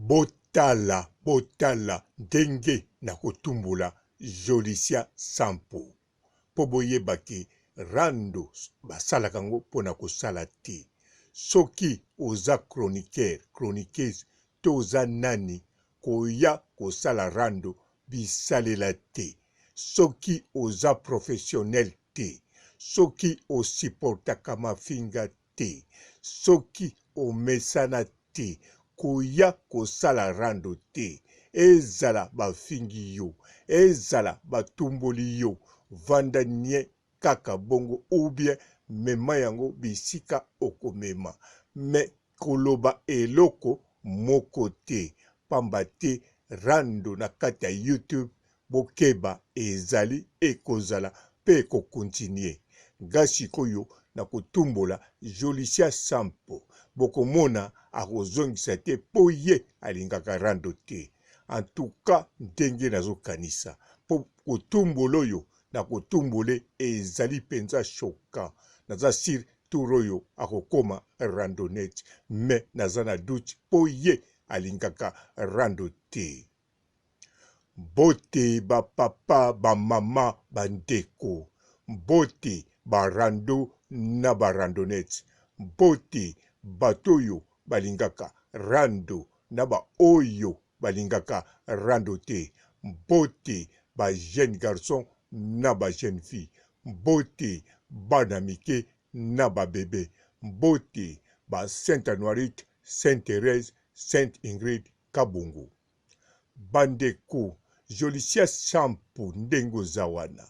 Botala, botala ndenge nakotumbola Jolicia Sampo po boyeba ke rando basalaka yango pona kosala te. Soki oza chroniqueur, chroniqueuse to oza nani koya kosala rando bisalela te. Soki oza professionnel te, soki o supportaka mafinga te soki omesana te koya kosala rando te ezala bafingi yo ezala batumboli yo vanda nie kaka bongo ou bien mema yango bisika okomema mais koloba eloko moko te pamba te rando na kati ya youtube Bokeba ezali ekozala pe eko continuer. Nga sikoyo nakotumbola Jolicia Sampo bokomona akozongisa te po ye alingaka rando te. En tout cas ndenge nazokanisa po kotumbola oyo nakotumbole ezali penza choquant. Naza sur tour oyo akokoma randonnette mais naza na doute po ye alingaka rando te. Mbote ba papa, ba mama, ba ndeko. Mbote ba rando na ba randonnettes. Mbote bato oyo balingaka rando na ba oyo balingaka rando te. Mbote ba jeunes garçons na ba jeunes filles. Mbote bana mike na ba bebes. Mbote ba Sainte Anuarite, Sainte Therèse, Sainte Ingrid Kabongo. Ba ndeko jolicia sampu ndenge oza wana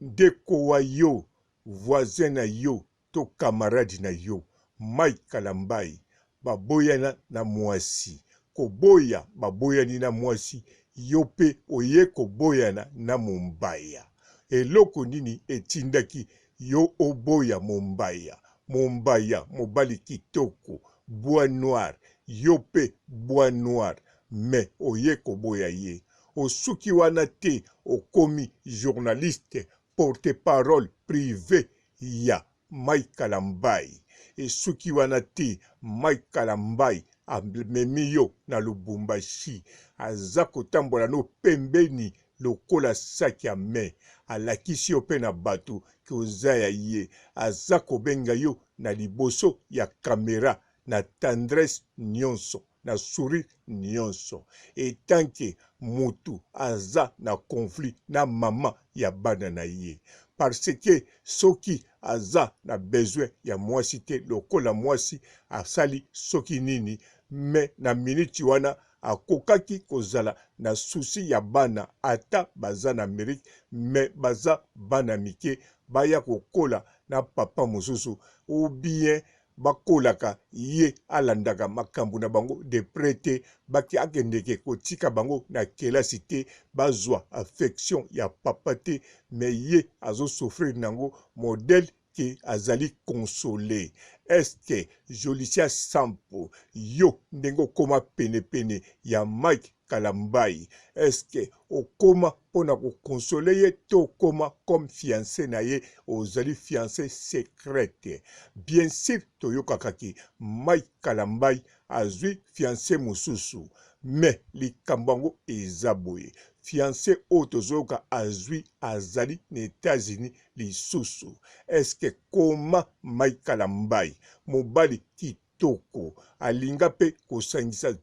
ndeko wa yo voisin na yo to camarade na yo Mike kalambayi baboyana na muasi koboya baboyani na muasi yo pe oye koboyana na mombaya eloko nini etindaki yo oboya mombaya mombaya mobali kitoko bois noir yo pe bois noir mais oye koboya ye osuki wana te okomi journaliste porte parole prive ya Mike Kalambay esuki wana te Mike Kalambay amemi yo na Lubumbashi aza kotambola no pembeni lokola sac à main alakisi yo pe na batu ke oza ya ye aza kobenga yo na liboso ya camera na tendresse nionso na sourire nionso etant que mutu aza na conflit na maman ya bana na ye parce que soki aza na besoin ya muasi te lokola muasi asali soki nini mais na minute wana akokaki kozala na souci ya bana ata baza na Amerique mais baza bana mike baya kokola na papa mosusu ou bien bakolaka ye alandaka makambo na bango de près te baki akendeke kotika bango na kelasi te bazwa affection ya papa te mais ye azo souffrir nango modèle ke azali console est ce que Jolicia Sampo yo ndenge okoma pene pene ya Mike Kalambayi est ce que okoma pona ko console ye to okoma comme fiance na ye ozali fiance secrète bien sur toyokaka ke Mike Kalambayi azui fiance mosusu mais likambo yango eza boye fiance oyo tozoyoka azui azali na Etats Unis lisusu est ce que koma Mike Kalambay mobali kitoko alinga pe kosangisa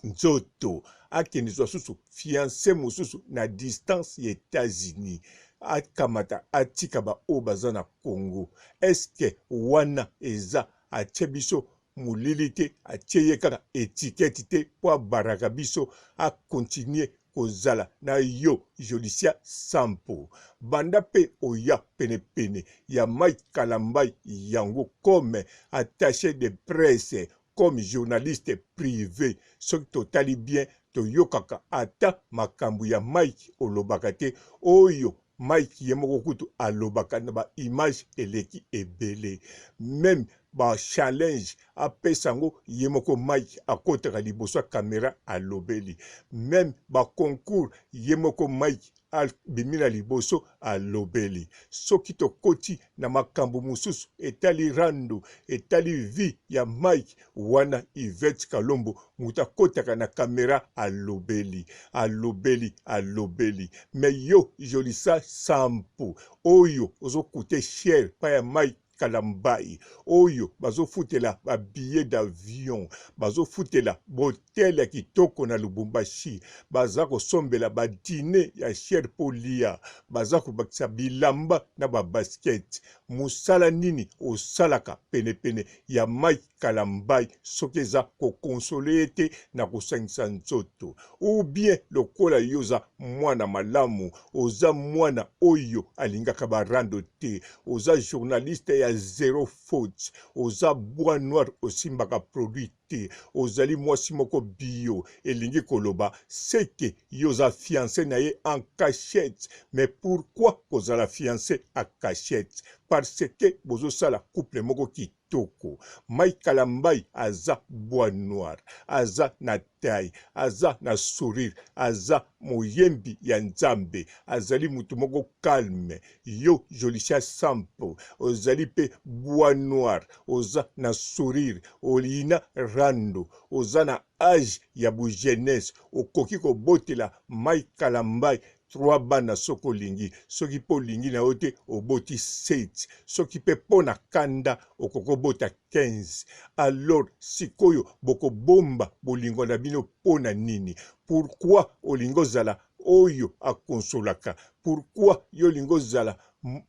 nzoto akende zwa susu fiance mosusu na distance ya Etats-Unis akamata atika ba oyo baza na Congo est ce que wana eza atie biso molili te atie ye kaka etiquette te po abaraka biso a continuer kozala na yo Jolicia Sampo banda pe oya pene pene ya Mike Kalambay yango comme attache de presse comme journaliste prive soki totali bien toyokaka ata makambu ya Mike olobaka te oyo Mike ye moko kutu alobaka na ba image eleki ebele meme ba challenge apesa yango ye moko Mike akotaka liboso ya camera alobeli meme ba concours ye moko Mike. abimi na liboso alobeli. Soki tokoti na makambo mosusu etali rando, etali vie ya Mike, wana Yvette Kalombo moto akotaka na camera alobeli, alobeli, alobeli. Mais yo Jolissa Sampu oyo ozo coute cher pa ya Mike Kalambayi oyo bazofutela ba billets d'avion, bazofutela b'hotel ya kitoko na Lubumbashi, baza kosombela ba diner ya cher mpo olia, baza kobakisa bilamba na ba baskets. Musala nini osalaka penepene ya Mike Kalambay soki eza ko consoler ye te na kosangisa nzoto? Ou bien lokola yo oza mwana malamu, oza mwana oyo alingaka ba rando te, oza journaliste ya zero faute, oza bois noir osimbaka produit te, ozali mwasi moko bio, elingi koloba seke yo oza fiance na ye en cachette. Mais pourquoi kozala fiance en cachette? Parce que bozosala couple moko kitoko. Kitoko. Mike Kalambay aza bois noir, aza na taille, aza na sourire, aza moyembi ya Nzambe, azali mutu moko calme. Yo Jolicia Sampo ozali pe bois noir, oza na sourire, olina rando, oza na age ya bu jeunesse, okoki kobotela Mike Kalambay 3 bana soki olingi, soki pe olingi na yo te oboti 7, soki pe po na kanda okoki obota 15. Alors sikoyo bokobomba bolingo na bino po na nini? Pourquoi olingi ozala oyo akonsolaka? Pourquoi yo olingi ozala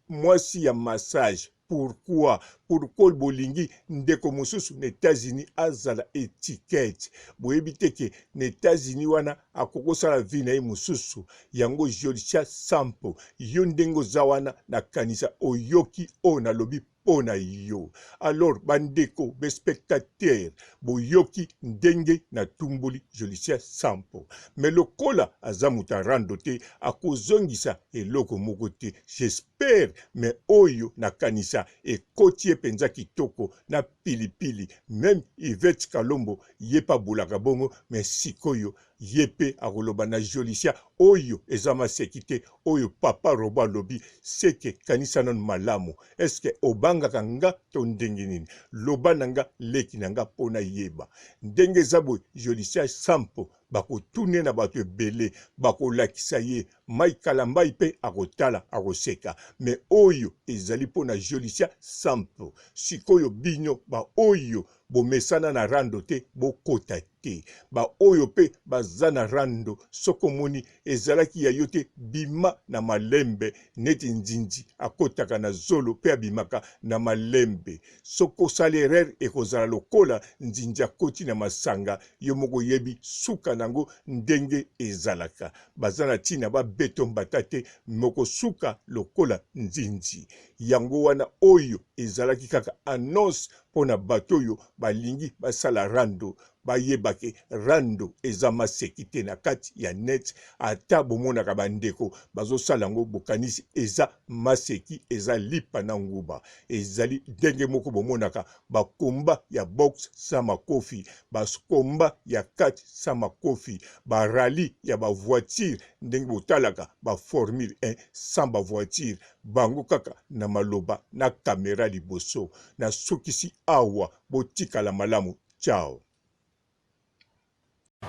mwasi ya massage? Pourquoi? Pourquoi bolingi ndeko mosusu na Etats-Unis azala etiquette? Boyebi te ke na Etats-Unis wana akoki kosala vie na ye mosusu. Yango Jolicia Sampo, yo ndenge oza wana nakanisa oyoki oyo nalobi mpo na yo. Alors bandeko ba spectateurs boyoki ndenge natumboli Jolicia Sampo. Mais lokola aza moto ya rando te, akozongisa eloko moko te. J'espère mais oyo nakanisa ekoti ye penza kitoko na pilipili. Meme Yvette Kalombo ye pe aboulaka bongo mais sikoyo ye pe akoloba na Jolicia oyo eza maseki te oyo papa robot alobi seke kanisa nanu malamu est ce que obangaka nga to ndenge nini loba na nga leki na nga po nayeba ndenge eza boye Jolicia Sampo bakotune na bato ebele bakolakisa ye Mike Kalambay pe akotala akoseka mais oyo ezali po na Jolicia Sampo sikoyo bino ba oyo bomesana na rando te bokota te ba oyo pe baza na rando soki omoni ezalaki ya yo te bima na malembe neti nzinzi akotaka na zolo pe abimaka na malembe soki osali erreur ekozala lokola nzinzi akoti na masanga yo moko oyebi suka nango ndenge ezalaka baza na tina ba beto mbata te moko suka lokola nzinzi yango wana oyo ezalaki kaka annonce pona bato oyo balingi basala rando bayeba ke rando eza maseki te na kati ya net ata bomonaka ba ndeko bazosala yango bokanisi eza maseki eza lipa na nguba ezali ndenge moko bomonaka ba combat ya boxe sans makofi ba combat ya catch sans makofi ba rally ya ba voiture ndenge botalaka ba formule 1 sans ba voiture bango kaka na maloba na camera liboso nasukisi awa botikala malamu ciao.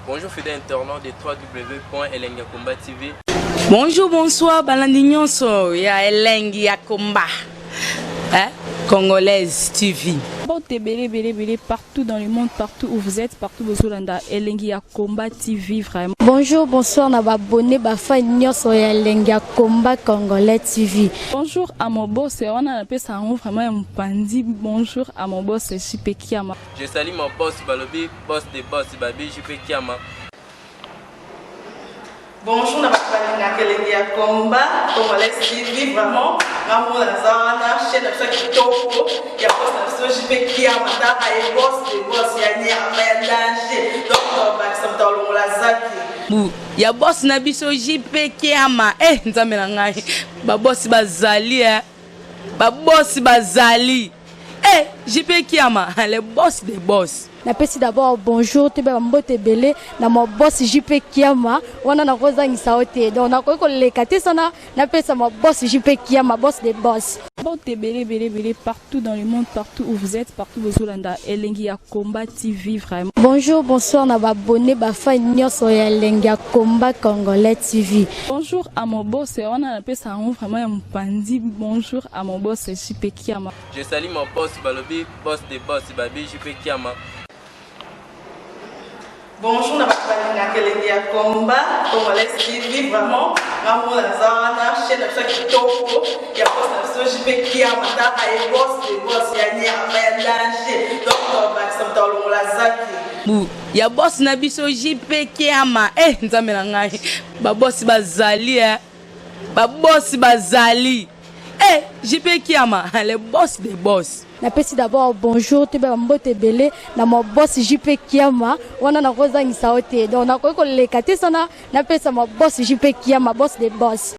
Bonjour fidèle internaute de www.elengiyakomba TV. Bonjour, bonsoir, balandi nyonso ya elengi ya komba. Hein? Congolaise TV. Mbote ebele ebele ebele partout dans le monde, partout où vous êtes, partout bozolanda elengi ya combat TV vraiment. Bonjour, bonsoir na ba abonnés ba fans nyonso ya elengi ya combat congolais TV. Bonjour à mon boss, wana napesa yango vraiment ya mopanzi. Bonjour à mon boss JP Kiama. Je salue mon boss balobi boss de boss babi JP Kiama. Bonjour na bato balingaka elengi ya combat congolais TV vraiment nga moko naza wana chaîne na biso ya kitoko ya boss na biso JP Kiama tala ye boss de boss ya nyama ya danger donc tobakisa moto alongola zaki bu ya boss na biso JP Kiama eh nzambe na ngai ba boss bazali eh ba boss bazali eh JP Kiama le boss de boss. Napesi d'abord bonjour toyeba bambote ebele na ma boss JP Kiama. Wana nakozangisa yo te, donc nakoki koleka te sana napesa ma boss JP Kiama, boss de boss. Mbote ebele ebele ebele partout dans le monde, partout où vous êtes, partout bozolanda Elengi ya Combat TV vraiment. Bonjour, bonsoir na baabonnés, bafans nyonso ya Elengi ya Combat Congolais TV. Bonjour à mon boss, wana napesa yango vraiment ya mopandi. Bonjour à mon boss JP Kiama. Je salue mon boss, balobi boss de boss, babi JP Kiama. Bonjour na bato balingaka Elengi ya Combat Congolais TV. Vraiment, nga moko naza wana, chaîne na biso ya kitoko ya boss na biso JP Kiama. Taka ye, boss de boss ya nyama ya danger. Donc bakisa moto alongola zaki. Bu ya boss na biso JP Kiama. E Nzambe na ngai, babosi bazali e, babosi bazali e, JP Kiama, le boss de boss. Napesi d'abord bonjour toyeba bambote ebele na ma boss JP Kiama. Wana nakozangisa yo te, donc nakoki koleka te sana napesa ma boss JP Kiama, boss de boss.